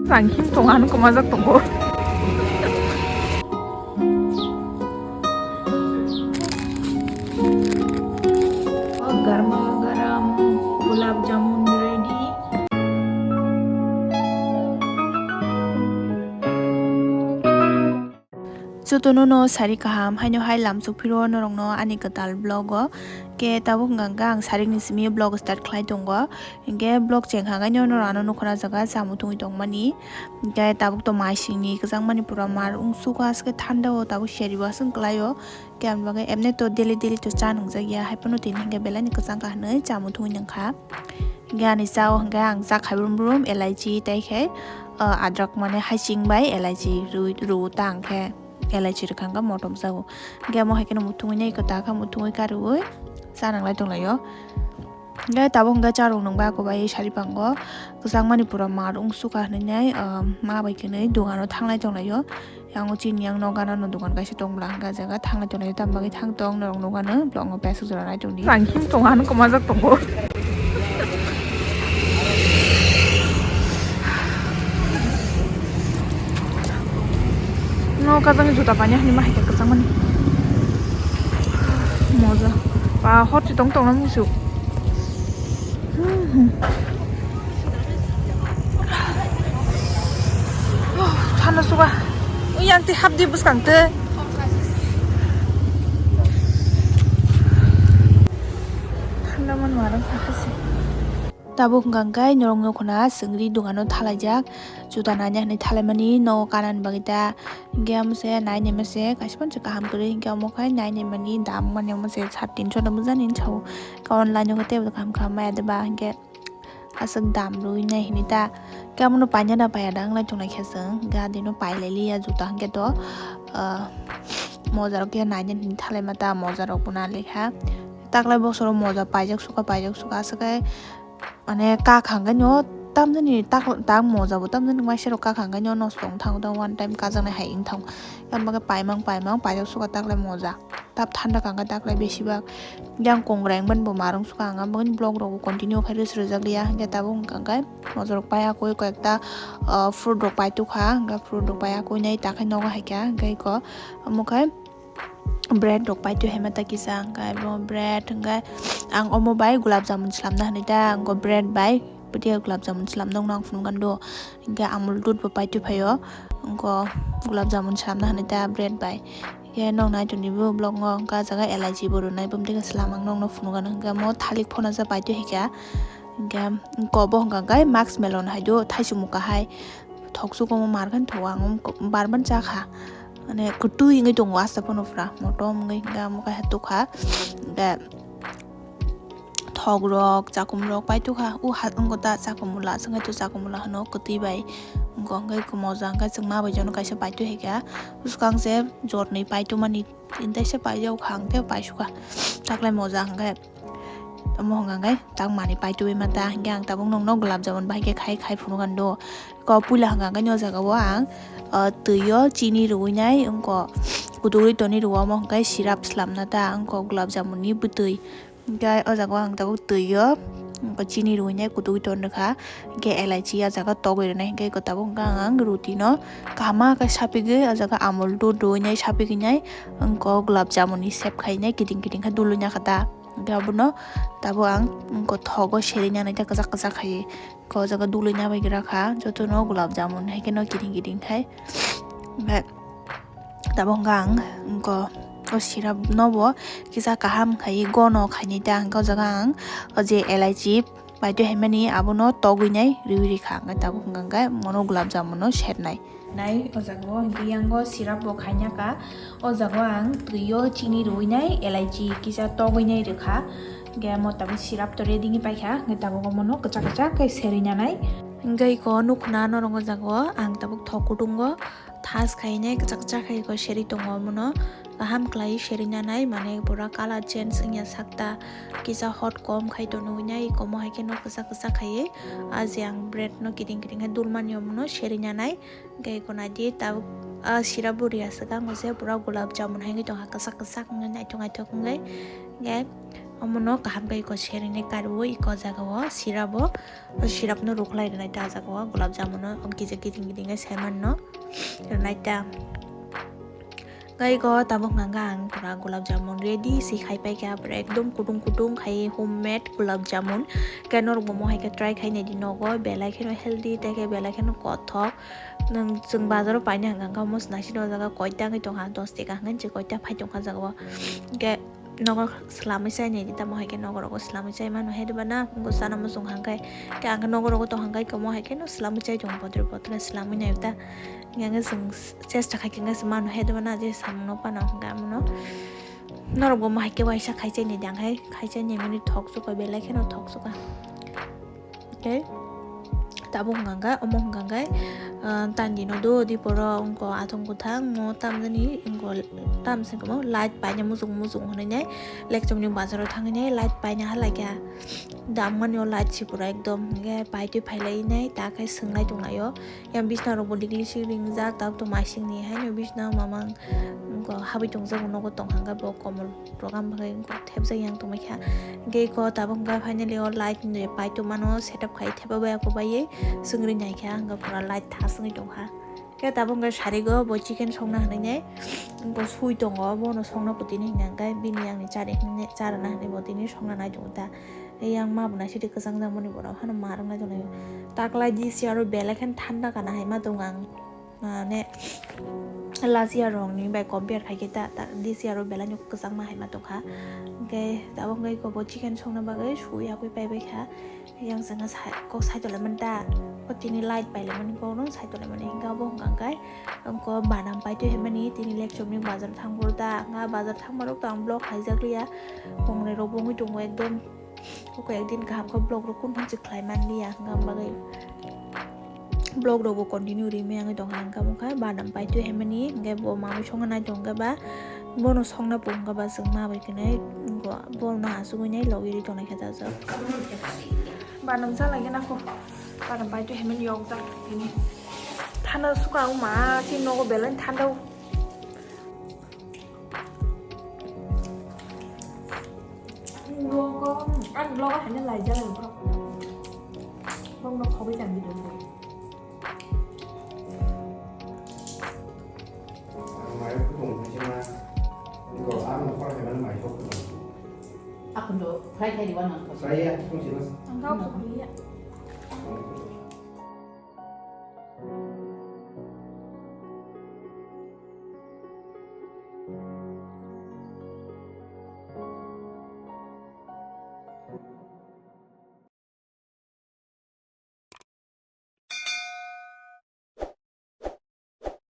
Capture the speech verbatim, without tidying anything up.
Ang him tongo, ano kwmajak tongo. Garma garam gulab jamun ready. Jotono no sari kaham, haino hai lamsok phiro norokno ani kwtal vlog o. Khe tabuk hwnkha hwnkhe ang sarikni simi vlog start khlai tongo. Hinkhe vlog chengkha khe norok ano nukho na jaga chamung thungwi tongmani. Hinkhe tabuk to mai singni kwchangmani pura mar wngsukha, aswk thanda o tabuk seri bo aswk kwlai o. Khe ang bagwi emne to daily daily to cha nungjakya, haiphano tini hinkhe belai ni kwchang kha hinwi chamung thungwi nungkha. Hinkhe ani cha o hinkhe ang cha khai brum brum elaichi tei khe, ah, adrak mane haiching bai elaichi rw-, rw ta hinkhe elaichi rwkha hinkhe motom jago. Hinkhe omo hai kheno muthungwi nai kwtal kha, muthungwi karwi cha nanglai tonglaio. Hinkhe tabuk hinkhe cha rw nungba kwbai sari pango kwchangmani pura mar wngsukha hinwi nai, ah, ma bai khe nwi dogano thanglai tonglaio. Yang o chini yang nogo gana no dogan kaisa tong bwla hwnkha jaga thanglai tonglai tamo bagwi thang tong norok nogo gana vlog no pesuk jora nai tongdi. Ang him tongo, ano kwmajak tongo. No kajang juta panya hani mahai kwchang mani. Moja. Pa hot si tong tong na musu. Thanda suka. Yang ti hap di bwskang te. Thanda man warang sakha se. Tabuk hwnkha hwnkhe norok nukho na swngri dogano thalaijak. Juta naina hinwi thalaimani nogo kanani bagwi ta. Hinkhe omo se nainai mase kaisa phano se kaham kwrwi hinkhe omo khai nainai mani dam mani omo se sat tinso no bujani hinwi sao. Khe online o khe teibo kaham kaham maya de ba hinkhe. Aswk dam rwwi nai hinwi ta. Khe abono paina da paiya da wnglai tonglai khe chwng. Hwnkhe adino pailai liya juta hwnkhe to, ah, mojarok khe naina hinwi thalaima ta mojarok bo na lekha. Taklai bosoro moja paijak suka, paijak suka aswk khe mane kakha hwnkhe no tamjani tak, tak moja bo tamjani waisa rok kakha hwnkhe no nosto wng thango ta one time kajaknai hai wng thango. Tamo khe paimang paimang paijak suka taklai moja. Tap thanda kangkha taklai besibak. Yang kongreng ban bo marung suka ang, ang bagwi vlog rok continue khai rwsrwjak liya. Hinkhe tabuk wngkha khe mojarok pai akui koyekta, ah, fruit rok pai tukha. Hinkhe fruit rok pai akui nai takhai nogo haikha. Hinkhe iko omo khai bread rok pai tu hema ta kisa. Hinkhe abo bread hinkhe ang omo bai gulab jamun slamna hinwi ta, ang o bread bai. Pwtwi gulab jamun slam nokno ang phunukgwi do. Hinkhe amul dud bo paitwi phaio. Wngkha gulab jamun slamna hinwi ta bread bai. Hinkhe nokno nai tongdi bo vlog o, wngkha ah jaga elaichi bo rwnai, bumtwi khe slam ang nokno phunukgwi, hinkhe omo thalik phano ja paitwi hikha. Hinkhe wngkha obo wngkha khe musk melon hai do, thaisung muka hai. Thok suko omo mar khe thok ang, omo bar ban cha kha. Mane kwtwi wngwi tongo asta phano pura motom wngwi, hinkhe omo khe tukha. Hinkhe thok rok, chakum rok paitokha. O ha wngkha ta chakum mula, chwngkhe to chakum mula hwno kwtwi bai. Wngkha hwnkhe moja hwnkhe chwngma bai jono kaisa paitokha. Bwskang se jotni paitomani tini taisa paijak kha, ang tei paisukha. Taklai moja hwnkhe, omo hwnkha hwnkhe tak manwi paitogwi manta, hinkhe ang tabuk nokno gulab jamun bahai khe khai khai phunukgwi do. Ko puila hwnkha hwnkhe o jaga o ang, ah, twi o chini rwui nai, wngkha kudugwi tonwi rwo, omo hwnkhe syrup slamna ta, wngkha gulab jamun ni bwtwi. Hinkhe o jaga o ang tabuk twi o chini rwinai kudugwi ton rwkha, hinkhe elaichi o jaga togwi rwnai, hinkhe tabuk hwnkha ang ruti no kaham khe sapigwi o jaga amul dud rwinai sapigwi nai, wngkha gulab jamun ni shape khainai kiting kiting khe dului nakha ta. Hinkhe abono tabuk ang wngkha thogo serina nai ta kwchak kwchak khaiwi, o jaga dului nabai gra kha jotono gulab jamun hai kheno kiting kiting khai. Hinkhe tabuk hwnkha ang wngkha o syrup no bo kisa kaham khai gono khainai ta, hinkhe o jaga ang o je elaichi paitwi haimani abono togwi nai riwi rikha, hinkhe tabuk hwnkha hwnkhe mono gulab jamun no sernai. Nai o jaga o hinkhe yango syrup bo khaina kha, o jaga o ang twi o chini rwi nai elaichi kisa togwi nai rwkha, hinkhe mo tabuk syrup to ready wngwi paikha, hinkhe tabuk omono kwchak kwchak khe serwi nanai. Hinkhe iko nukhuna norok o jaga o ang tabuk thok kutungo. Thas khainai kwchak kwchak khai ko seri tongo, omono kaham khlai seri nanai, mane pura color change wngya sakta, kisa hot kom khai tono wngya, ikomo hai kheno kwchak kwchak khaiwi ah je ang bread no kiting kiting khe dulmani omono seri nanai. Hinkhe iko naidi tabuk ah syrup bo riya swkang o je pura gulab jamun hai wngwi tongkha, kwchak kwchak wngwi naithok naithok wngwi. Hinkhe Omono kaham khe iko serinai karwi iko jagao sirabo, sirapno rukhlai rwnai ta jagao gulab jamuno, o kisa kiting kiting khe saimanno rwnai ta. Gai ko tabuk hwnka ang pura gulab jamun ready si khai pai kha, pura ekdom kutung kutung khai homemade gulab jamun. Khe norok bo mo hai khe try khai nai di nogo, belai kheno healthy tei khe belai kheno kothok. Nwng chwng bazaro paina hwnka hwnka omo naisik o jaga koita wngwi tongkha, dos taka hwnka se koita phai tongkha jagao. Hwnkhe nogo swlamwi chai nai di tamo hai khe nogorogo swlamwi chai mano hai rwba na, wngkha sana muchung hwnka khe ang khe nogorogo tong hwnka khe omo hai kheno swlamwi chai tongo, bothor bothor swlamwi nai ta. Hwnkhe chwng chesta khai khe wngkha se mano hai rwba na, je samung no pano hwnka omono. Norok bo omo hai khe waisa khai chai nai di, ang hai khai chai nai mani thok chukha, belai kheno thok chukha. Tei tabuk hwnka khe, omo hwnka khe, ah, tandino do diporo wngkha athong kwthang mo tamjani wngkha tamsongmo light paina muchung muchung hwnwi nai lekchomni bazaro thangwi nai light paina halaikha. Damani o light si pura ekdom hwnkhe paitwi phailai nai ta khe swnglai tonglaio. Yang bisna rok bo digli si ringjak tabuk tongma singni haino bisna mamang wngkha habwi tongjago nogo tong hwnka bo komol. Program bagwi wngkha thepjak yang tongmai kha. Hwnkhe iko tabuk hwnkha finally o light ni paitwi mano setup khai thepa bai ako baiwi swngri nai kha hwnkha pura light thas wngwi tongkha. Khe tabuk hwnkha sarigo bo chicken songna hinwi nai wngkha sui tongo bono songna putini hwnkha hwnkhe bini yang ni chari hinwi charana hinwi bo tini songna nai tongo ta. Yang ma bo naisidi kwchang jang mani borok hano ma rwk nai tongo taklai D C aro belai kheno thanda kana hai ma tongo ang. Mane last year rokni bai compare khai khe ta, ta this year o belai no kwchangma hai ma tongkha. Hwnkhe tabuk wngkha iko bo chicken songna bagwi sui yakwi paibai kha. Yang sengkha sai-, kok sai tonglaimani ta, o tini light pailaimani kok no sai tonglaimani hwnkhe abo hwnkha hwnkhe wngkha badam paitwi hinmani tini lekchomni bazar thangphuru ta, wngkha bazar thangmarok to ang vlog khaijak liya, kongrai rok bo wngwi tongo ekdom. Oko ekdin kaham khe vlog rok kunu se khlai man liya, hwnka bagwi vlog rok bo continue rimwi wngwi tongkha, hwnka wngkha badam paitwi hinmani, hwnkhe bo mamwi songna nai tongkha ba, bono songna pung kha ba chwng ma bai khe nai, bono asugwi nai logi ri tongnai khe ta jak. Badam cha lai khe nang kho, badam paitwi hinmani yok jak tini. Thanda sukha wngma, chini nogo belai thanda o. Logo, ang logo haino laijak ang kho. Bongno khoboi tang bidong kho. Ang mai kutung haisima. Ko ang khor haimano mai sok kutung. Akon do fry khai diwa nang kho. Fry ya, kutung sima. Ang kau kutung ya.